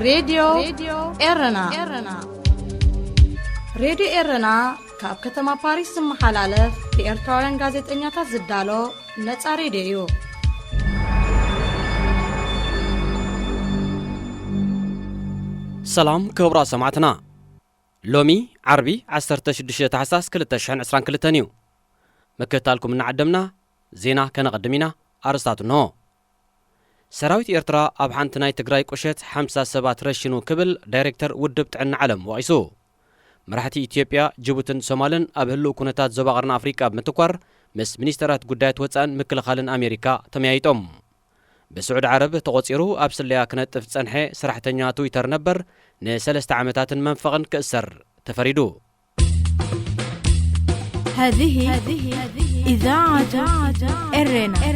ሬድዮ ኤረና። ሬድዮ ኤረና ካብ ከተማ ፓሪስ ዝመሓላለፍ ብኤርትራውያን ጋዜጠኛታት ዝዳሎ ነጻ ሬድዮ እዩ። ሰላም ክቡራት ሰማዕትና፣ ሎሚ ዓርቢ ዓሰርተ ሽዱሽተ ታሕሳስ ክልተ ሽሕን ዕስራን ክልተን እዩ። ምክትታልኩም እናዓደምና ዜና ከነቐድም ኢና። ኣርእስታቱ እንሆ። ሰራዊት ኤርትራ ኣብ ሓንቲ ናይ ትግራይ ቁሸት ሓምሳ ሰባት ረሺኑ ክብል ዳይሬክተር ውድብ ጥዕና ዓለም ወቒሱ። መራሕቲ ኢትዮጵያ፣ ጅቡትን ሶማልን ኣብ ህሉው ኩነታት ዞባ ቀርኒ ኣፍሪቃ ብምትኳር ምስ ሚኒስተራት ጉዳያት ወጻእን ምክልኻልን ኣሜሪካ ተመያይጦም። ብስዑዲ ዓረብ ተቖጺሩ ኣብ ስለያ ክነጥፍ ዝጸንሐ ሰራሕተኛ ትዊተር ነበር ንሰለስተ ዓመታትን መንፈቕን ክእሰር ተፈሪዱ። هذه إذاعة إرنا.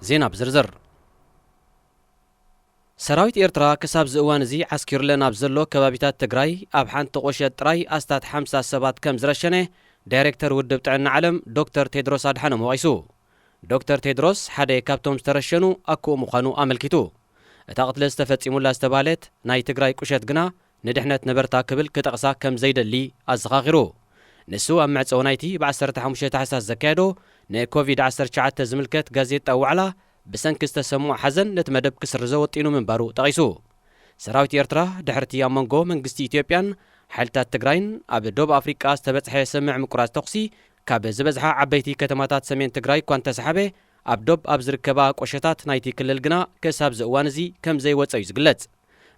ዜና ብዝርዝር። ሰራዊት ኤርትራ ክሳብ እዚ እዋን እዚ ዓስኪሩለን ኣብ ዘሎ ከባቢታት ትግራይ ኣብ ሓንቲ ቁሸት ጥራይ ኣስታት ሓምሳ ሰባት ከም ዝረሸነ ዳይሬክተር ውድብ ጥዕና ዓለም ዶክተር ቴድሮስ ኣድሓኖም ወቒሱ። ዶክተር ቴድሮስ ሓደ ካብቶም ዝተረሸኑ ኣክኡ ምዃኑ ኣመልኪቱ። እታ ቅትለት ዝተፈጺሙላ ዝተባህለት ናይ ትግራይ ቁሸት ግና ንድሕነት ነበርታ ክብል ክጠቕሳ ከም ዘይደሊ ኣዘኻኺሩ። ንሱ ኣብ መዕጸዊ ናይቲ ብ ዓሰርተ ሓሙሽተ ታሕሳስ ዘካየዶ ንኮቪድ ዓሰርተ ትሽዓተ ዝምልከት ጋዜጣ ዋዕላ ብሰንኪ ዝተሰምዖ ሓዘን ነቲ መደብ ክስርዞ ወጢኑ ምንባሩ ጠቒሱ። ሰራዊት ኤርትራ ድሕርቲ ኣብ መንጎ መንግስቲ ኢትዮጵያን ሓይልታት ትግራይን ኣብ ዶብ ኣፍሪቃ ዝተበጽሐ ስምዕ ምቁራጽ ተኹሲ ካብ ዝበዝሓ ዓበይቲ ከተማታት ሰሜን ትግራይ እኳ እንተሰሓበ፣ ኣብ ዶብ ኣብ ዝርከባ ቆሸታት ናይቲ ክልል ግና ክሳብ እዚ እዋን እዚ ከም ዘይወጸ እዩ ዝግለጽ።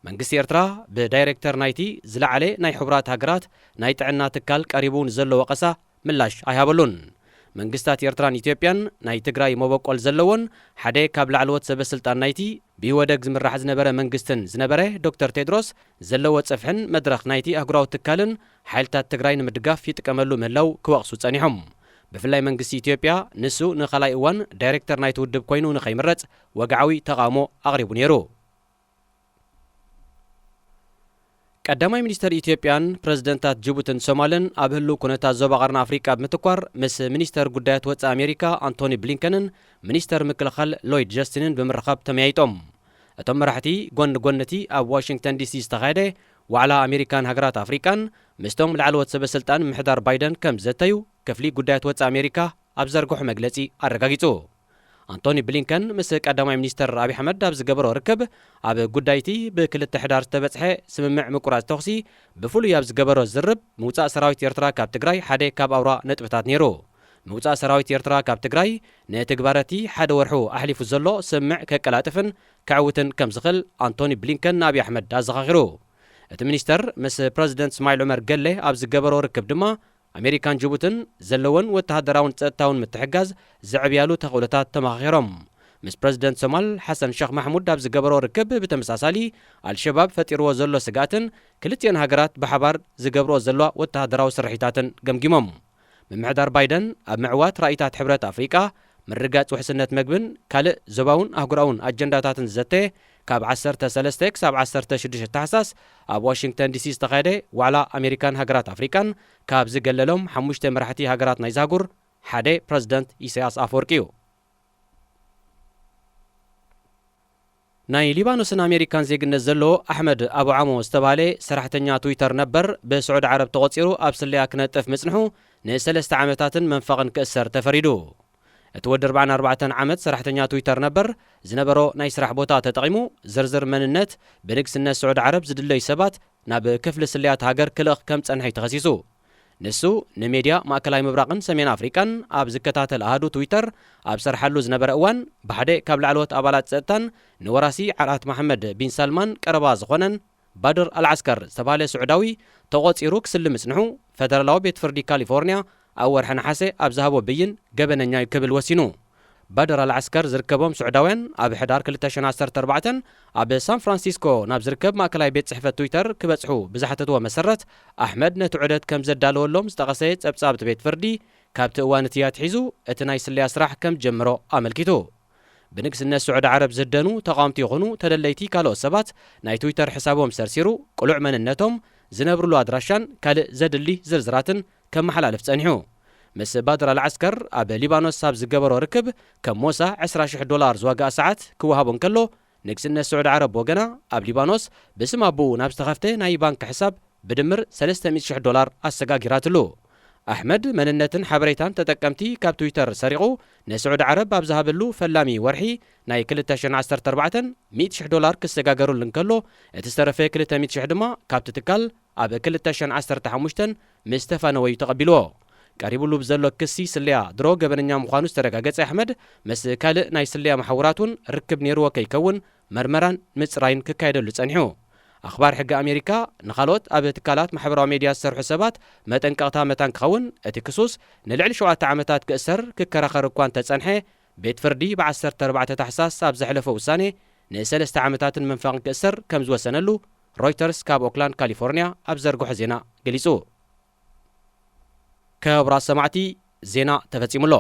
መንግስቲ ኤርትራ ብዳይሬክተር ናይቲ ዝለዓለ ናይ ሕቡራት ሃገራት ናይ ጥዕና ትካል ቀሪቡ ንዘሎ ወቐሳ ምላሽ ኣይሃበሉን። መንግስታት ኤርትራን ኢትዮጵያን ናይ ትግራይ መበቆል ዘለዎን ሓደ ካብ ላዕለዎት ሰበስልጣን ናይቲ ብኢህወደግ ዝምራሕ ዝነበረ መንግስትን ዝነበረ ዶክተር ቴድሮስ ዘለዎ ጽፍሕን መድረኽ ናይቲ ኣህጉራዊ ትካልን ሓይልታት ትግራይ ንምድጋፍ ይጥቀመሉ ምህላው ክወቕሱ ጸኒሖም። ብፍላይ መንግስቲ ኢትዮጵያ ንሱ ንኻልኣይ እዋን ዳይሬክተር ናይቲ ውድብ ኮይኑ ንኸይምረጽ ወግዓዊ ተቓውሞ ኣቕሪቡ ነይሩ። ቀዳማይ ሚኒስተር ኢትዮጵያን ፕረዚደንታት ጅቡትን ሶማልን ኣብ ህሉው ኩነታት ዞባ ቀርኒ ኣፍሪቃ ብምትኳር ምስ ሚኒስተር ጉዳያት ወጻኢ ኣሜሪካ ኣንቶኒ ብሊንከንን ሚኒስተር ምክልኻል ሎይድ ጀስቲንን ብምርኻብ ተመያይጦም። እቶም መራሕቲ ጎኒ ጎኒ እቲ ኣብ ዋሽንግተን ዲሲ ዝተኻየደ ዋዕላ ኣሜሪካን ሃገራት ኣፍሪቃን ምስቶም ላዕለዎት ሰበ ስልጣን ምሕዳር ባይደን ከም ዝዘተዩ ክፍሊ ጉዳያት ወጻኢ ኣሜሪካ ኣብ ዘርግሖ መግለጺ ኣረጋጊጹ። ኣንቶኒ ብሊንከን ምስ ቀዳማይ ሚኒስተር ኣብይ ኣሕመድ ኣብ ዝገበሮ ርክብ ኣብ ጉዳይ እቲ ብክልተ ሕዳር ዝተበጽሐ ስምምዕ ምቁራጽ ተኹሲ ብፍሉይ ኣብ ዝገበሮ ዝርብ ምውጻእ ሰራዊት ኤርትራ ካብ ትግራይ ሓደ ካብ ኣውራ ነጥብታት ነይሩ። ምውጻእ ሰራዊት ኤርትራ ካብ ትግራይ ንትግባረ እቲ ሓደ ወርሑ ኣሕሊፉ ዘሎ ስምምዕ ከቀላጥፍን ከዕውትን ከም ዝኽእል ኣንቶኒ ብሊንከን ንኣብይ ኣሕመድ ኣዘኻኺሩ። እቲ ሚኒስተር ምስ ፕረዚደንት እስማዒል ዑመር ገሌ ኣብ ዝገበሮ ርክብ ድማ ኣሜሪካን ጅቡትን ዘለወን ወተሃደራውን ጸጥታውን ምትሕጋዝ ዘዕብያሉ ተኽእሎታት ተመኻኺሮም። ምስ ፕረዚደንት ሶማል ሓሰን ሸኽ ማሕሙድ ኣብ ዝገበሮ ርክብ ብተመሳሳሊ ኣልሸባብ ፈጢርዎ ዘሎ ስግኣትን ክልቲኤን ሃገራት ብሓባር ዝገብርኦ ዘለዋ ወተሃደራዊ ስርሒታትን ገምጊሞም። ምምሕዳር ባይደን ኣብ ምዕዋት ራእይታት ሕብረት ኣፍሪቃ፣ ምርግጋጽ ውሕስነት መግብን ካልእ ዞባውን ኣህጉራውን ኣጀንዳታትን ዝዘተ ካብ ዓሰርተ ሰለስተ ክሳብ ዓሰርተ ሽዱሽተ ታሕሳስ ኣብ ዋሽንግተን ዲሲ ዝተኻየደ ዋዕላ ኣሜሪካን ሃገራት ኣፍሪቃን ካብ ዝገለሎም ሓሙሽተ መራሕቲ ሃገራት ናይዚ ኣህጉር ሓደ ፕረዚደንት ኢሳያስ ኣፈወርቂ እዩ። ናይ ሊባኖስን ኣሜሪካን ዜግነት ዘለዎ ኣሕመድ ኣቡ ዓሞ ዝተባህለ ሰራሕተኛ ትዊተር ነበር ብስዑዲ ዓረብ ተቖጺሩ ኣብ ስለያ ክነጥፍ ምጽንሑ ንሰለስተ ዓመታትን መንፈቕን ክእሰር ተፈሪዱ። እቲ ወዲ ኣርባዓን ኣርባዕተን ዓመት ሰራሕተኛ ትዊተር ነበር ዝነበሮ ናይ ስራሕ ቦታ ተጠቒሙ ዝርዝር መንነት ብንግስነት ስዑዲ ዓረብ ዝድለዩ ሰባት ናብ ክፍሊ ስለያት ሃገር ክልእኽ ከም ጸንሐ እዩ ተኸሲሱ። ንሱ ንሜድያ ማእከላይ ምብራቕን ሰሜን ኣፍሪቃን ኣብ ዝከታተል ኣሃዱ ትዊተር ኣብ ዝሰርሓሉ ዝነበረ እዋን ብሓደ ካብ ላዕለዎት ኣባላት ጸጥታን ንወራሲ ዓራት መሓመድ ቢን ሳልማን ቀረባ ዝኾነን ባድር ኣልዓስከር ዝተባህለ ስዑዳዊ ተቖጺሩ ክስሊ ምጽንሑ ፈደራላዊ ቤት ፍርዲ ካሊፎርኒያ ኣብ ወርሒ ነሓሰ ኣብ ዝሃቦ ብይን ገበነኛ እዩ ክብል ወሲኑ። ባድር ኣልዓስከር ዝርከቦም ስዑዳውያን ኣብ ሕዳር ክልተ ሽሕን ዓሰርተ ኣርባዕተን ኣብ ሳን ፍራንሲስኮ ናብ ዝርከብ ማእከላይ ቤት ጽሕፈት ትዊተር ክበጽሑ ብዝሓተትዎ መሰረት ኣሕመድ ነቲ ዑደት ከም ዘዳለወሎም ዝጠቐሰ ጸብጻብ እቲ ቤት ፍርዲ ካብቲ እዋን እቲ ኣትሒዙ እቲ ናይ ስለያ ስራሕ ከም ዝጀመሮ ኣመልኪቱ። ብንግስነት ስዑዲ ዓረብ ዝህደኑ ተቓወምቲ ይኹኑ ተደለይቲ ካልኦት ሰባት ናይ ትዊተር ሕሳቦም ሰርሲሩ ቅሉዕ መንነቶም፣ ዝነብርሉ ኣድራሻን ካልእ ዘድሊ ዝርዝራትን ከመሓላልፍ ጸኒሑ። ምስ ባድር ኣልዓስከር ኣብ ሊባኖስ ኣብ ዝገበሮ ርክብ፣ ከም ሞሳ ዕስራ ሽሕ ዶላር ዝዋጋኣ ሰዓት ክወሃቦ እንከሎ፣ ንግስነት ስዑዲ ዓረብ ብወገና ኣብ ሊባኖስ ብስም ኣቦኡ ናብ ዝተኸፍተ ናይ ባንክ ሕሳብ ብድምር ሰለስተ ሚእቲ ሽሕ ዶላር ኣሰጋጊራትሉ። ኣሕመድ መንነትን ሓበሬታን ተጠቀምቲ ካብ ትዊተር ሰሪቑ ንስዑዲ ዓረብ ኣብ ዝሃበሉ ፈላሚ ወርሒ ናይ ክልተ ሽሕን ዓሰርተ ኣርባዕተን ሚእቲ ሽሕ ዶላር ክሰጋገሩሉ እንከሎ፣ እቲ ዝተረፈ ክልተ ሚእቲ ሽሕ ድማ ካብቲ ትካል ኣብ ክልተ ሽሕን ዓሰርተ ሓሙሽተን ምስ ተፋነወ እዩ ተቐቢልዎ። ቀሪቡሉ ብዘሎ ክሲ ስለያ ድሮ ገበነኛ ምዃኑ ዝተረጋገጸ ኣሕመድ፣ ምስ ካልእ ናይ ስለያ መሓውራት እውን ርክብ ነይርዎ ከይከውን መርመራን ምጽራይን ክካየደሉ ጸኒሑ። ኣኽባር ሕጊ ኣሜሪካ ንኻልኦት ኣብ ትካላት ማሕበራዊ ሜድያ ዝሰርሑ ሰባት መጠንቀቕታ መታን ክኸውን፣ እቲ ክሱስ ንልዕሊ ሸውዓተ ዓመታት ክእሰር ክከራኸር እኳ እንተጸንሐ፣ ቤት ፍርዲ ብ ዓሰርተ ኣርባዕተ ታሕሳስ ኣብ ዘሕለፎ ውሳኔ ንሰለስተ ዓመታትን ምንፋቕን ክእሰር ከም ዝወሰነሉ ሮይተርስ ካብ ኦክላንድ ካሊፎርኒያ ኣብ ዘርግሖ ዜና ገሊጹ። ክቡራት ሰማዕቲ፣ ዜና ተፈጺሙ ኣሎ።